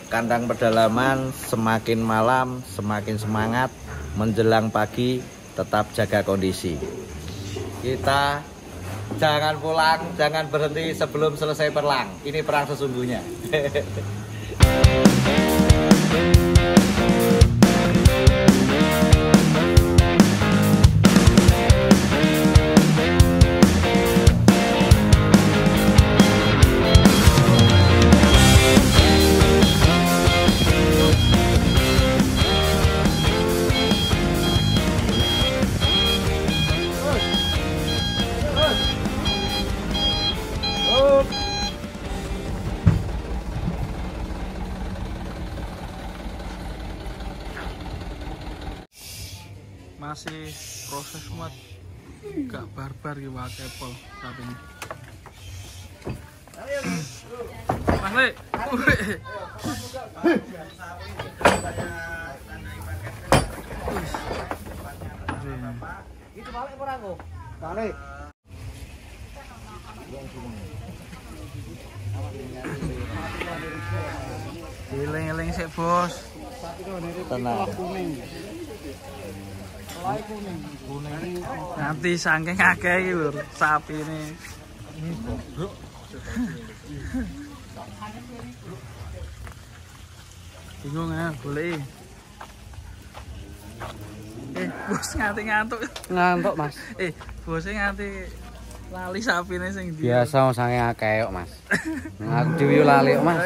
Kandang pedalaman semakin malam semakin semangat, menjelang pagi tetap jaga kondisi. Kita jangan pulang, jangan berhenti sebelum selesai perang. Ini perang sesungguhnya. Masih proses muat gak barbar gitu kepol sapi ini. Mas Le, itu balik ora aku? Balik. Eling-eling sik, Bos. Tenang. Nanti saking akeh iki lho sapi ini. Bingung ya, boleh. Bos nganti ngantuk. Ngantuk, Mas. Bosnya nganti lali sapine sing ndi. Biasa saking akeh kok, Mas. Aku dhewe yo lali kok, Mas.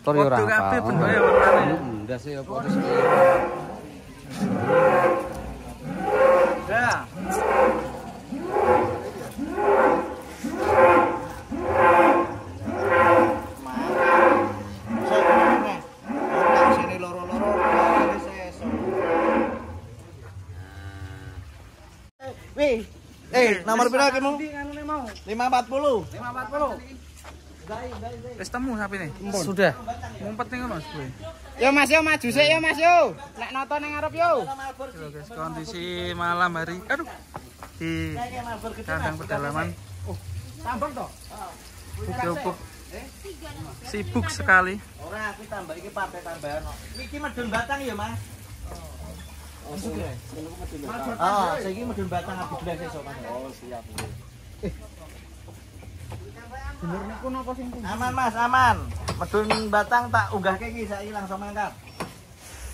Tur yo ora kabeh bentuke warnane. Heeh, ndase yo padha. Ya. Wih, nomor pira ki mau? 540. 540. Wis temu sapine? Sudah. Ngumpet ning kono Mas kowe. Yo Mas yo maju sik yo Mas yo. Nek nonton ning ngarep yo. Halo guys, kondisi malam hari. Aduh. Di kandang pedalaman. Oh, tambang toh? Cukup sibuk sekali. Ora aku tambah iki partai tambahan. Iki medun batang ya, Mas. Oh, ah, saiki medun batang abdi belas esuk, Mas. Oh, siap. Bener niku napa sing aman, Mas, aman. Medun batang tak unggahke iki saiki langsung mangkat.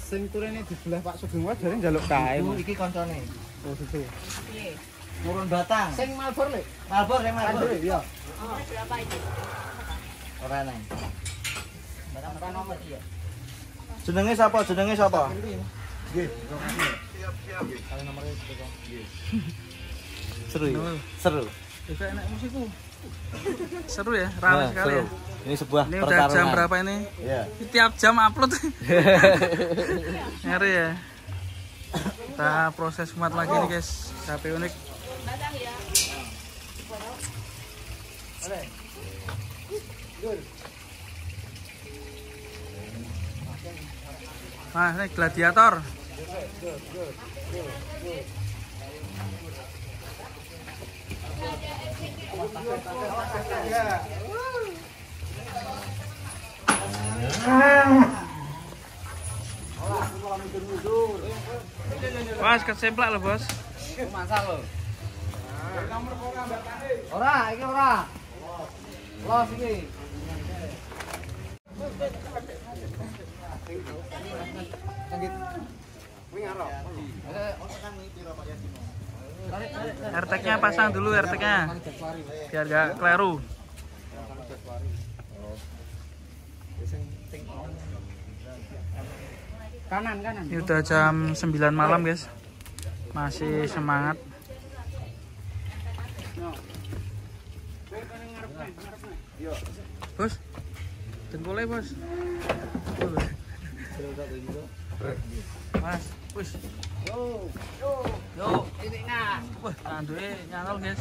Sing turene dibelah Pak Sugeng wae jare njaluk kae. Iki koncone. Oh, situ. Piye? Turun batang. Sing Malbor, Lek. Malbor, sing Malbor. Iya. Berapa iki? Ora nang. Batang nomor iya. Jenenge sapa? Jenenge sapa? Nggih. Siap, siap. Kali nomornya nggih. Seru. Seru. Bisa enak musikku. Seru ya, ramai sekali ya. Ini sebuah ini pertarungan. Udah jam berapa ini? Yeah. Tiap jam upload. Ngeri ya. Kita proses muat lagi nih guys. Sapi unik. Nah, ini gladiator. Mas, kesemplak lho, Bos. Masa lho. Ora, iki ora. Los iki. RT-nya pasang dulu RT-nya. Biar gak keliru. Kanan, kanan. Ini udah jam 9 malam, guys. Masih semangat. Bos. Dengkulnya, Bos. Mas, wis. Yo, yo, yo, ini nah. Wah, tanduke nyantol, guys.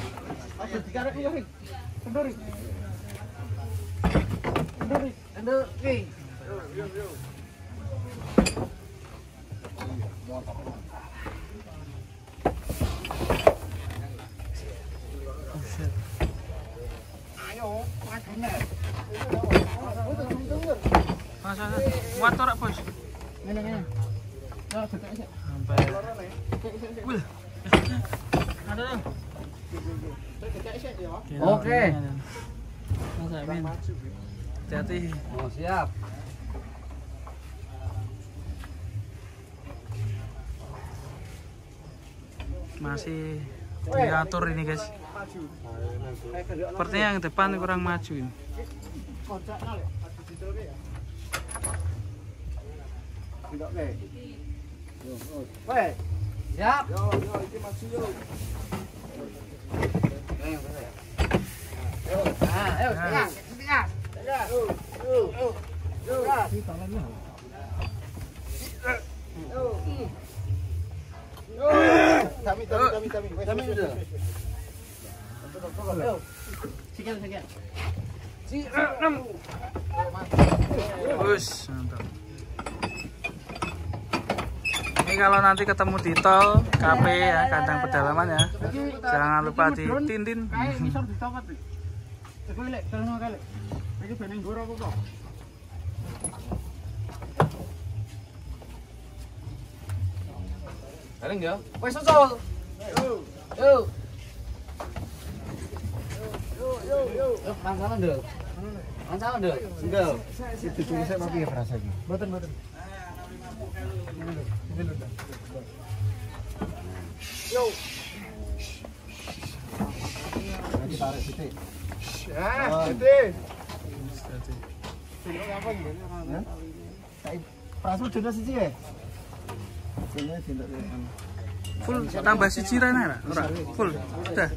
Aja dikarek yo, Kendur. Kendur, kendur iki. Yo, yo, yo. Ayo, maju. Mas, muat ora, Bos? Ngene-ngene. Yo, detek sik. Sampai. Wih. Ada tuh. Oke. Mas Amin. Hati-hati. Oh, siap. Masih diatur ini, guys. Sepertinya yang depan kurang maju ini. Siap. Bus, mantap. Ini kalau nanti ketemu di tol KP ya, kandang pedalaman ya. Jangan lupa ditintin. Bareng ya. Wes susul. Yo. Yo yo yo. Mangsalan, Nduk. Mangsalan, Nduk. Nduk. Itu tulisnya apa piye frasa iki? Mboten, mboten. Yo. Tarik sithik. Ah, sithik. Prasu jono siji ya? Full tambah siji rene ora? Ora, full. Udah.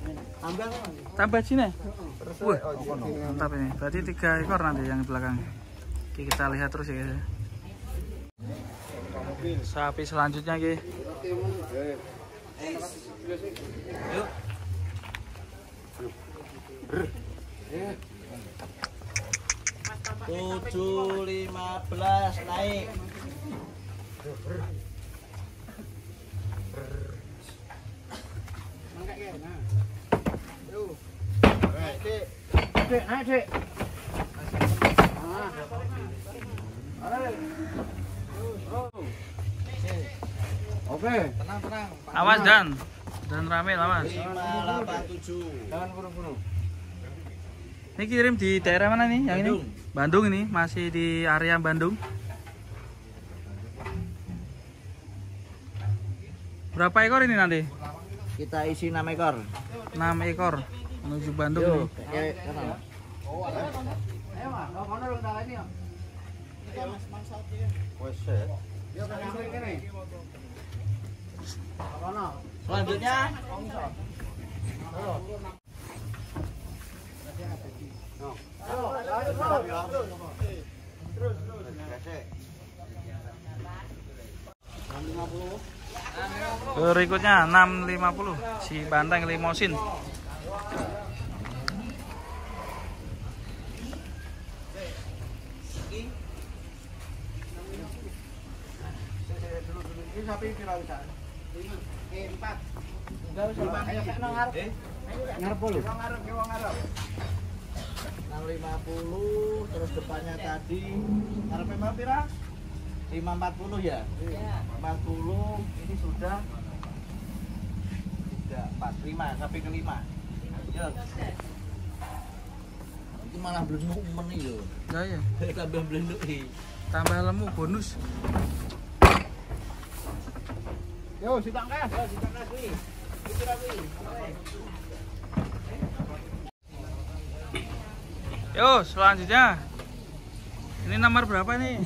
Tambah sini. Wah, mantap ini. Berarti 3 ekor nanti yang belakang. Oke, kita lihat terus ya, guys. Sapi selanjutnya, ki. Yuk. 7.15 naik. Oke. Tenang, tenang. Awas Dan. Dan rame awas. 587. Jangan buru-buru. Ini kirim di daerah mana nih yang ini? Bandung ini, masih di area Bandung. Berapa ekor ini nanti? Kita isi 6 ekor. 6 ekor menuju Bandung. Yo, nih. Selanjutnya Berikutnya 650 si banteng limosin. Ngarep lho. 650 terus depannya tadi ngarepe mau pira? 540 ya? 40 ini sudah 3 4 5 sampai ke 5. Yo. Ini malah blenduk men iki lho. Ya ya. Tambah blenduk iki. Tambah lemu bonus. Yo, ditangkas. Yo ditangkas kuwi. Iki pira kuwi? Yo, selanjutnya. Ini nomor berapa nih?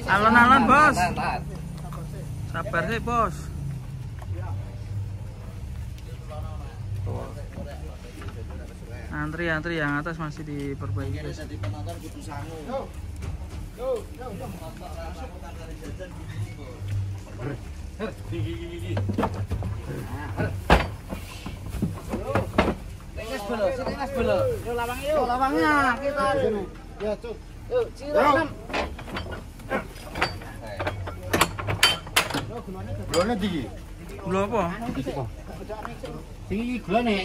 Alon-alon, Bos. Sabar sih, Bos. Antri-antri yang atas masih diperbaiki, guys. Lawangnya kita. Ya, cuk. Yuk, ciro 6. Gulane ndi? Gula apa? Sing iki gulane.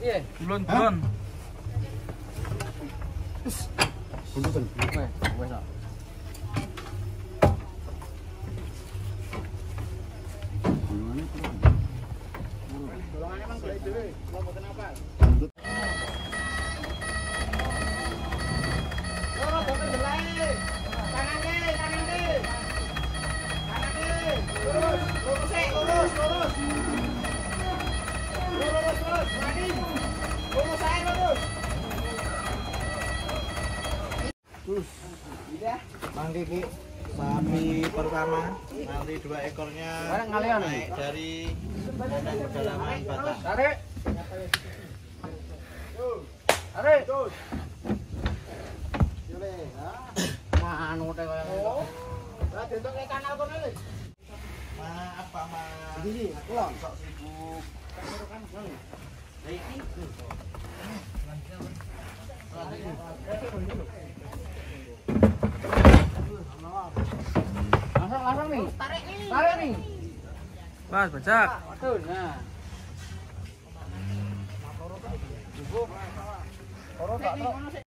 Piye? Gulon-gulon. Buntutan. Wes ah. Golongane mang golek dhewe, kula mboten apa. Ora boten delae. Tangane, tangane. Tangane. Lurus, lurus, lurus, lurus. Lurus, lurus, mati. Lurus ae lurus. Terus. Mangke iki sapi pertama, nanti 2 ekornya naik dari kandang pedalaman Batang. Tarik. Tarik. Manute kaya ngono. Lah dentoke kanal kono lho. Maaf Pak Mas. Iki aku lho sok sibuk. Langsung langsung nih. Tarik nih. Tarik nih. Mas, bajak. Waduh, nah.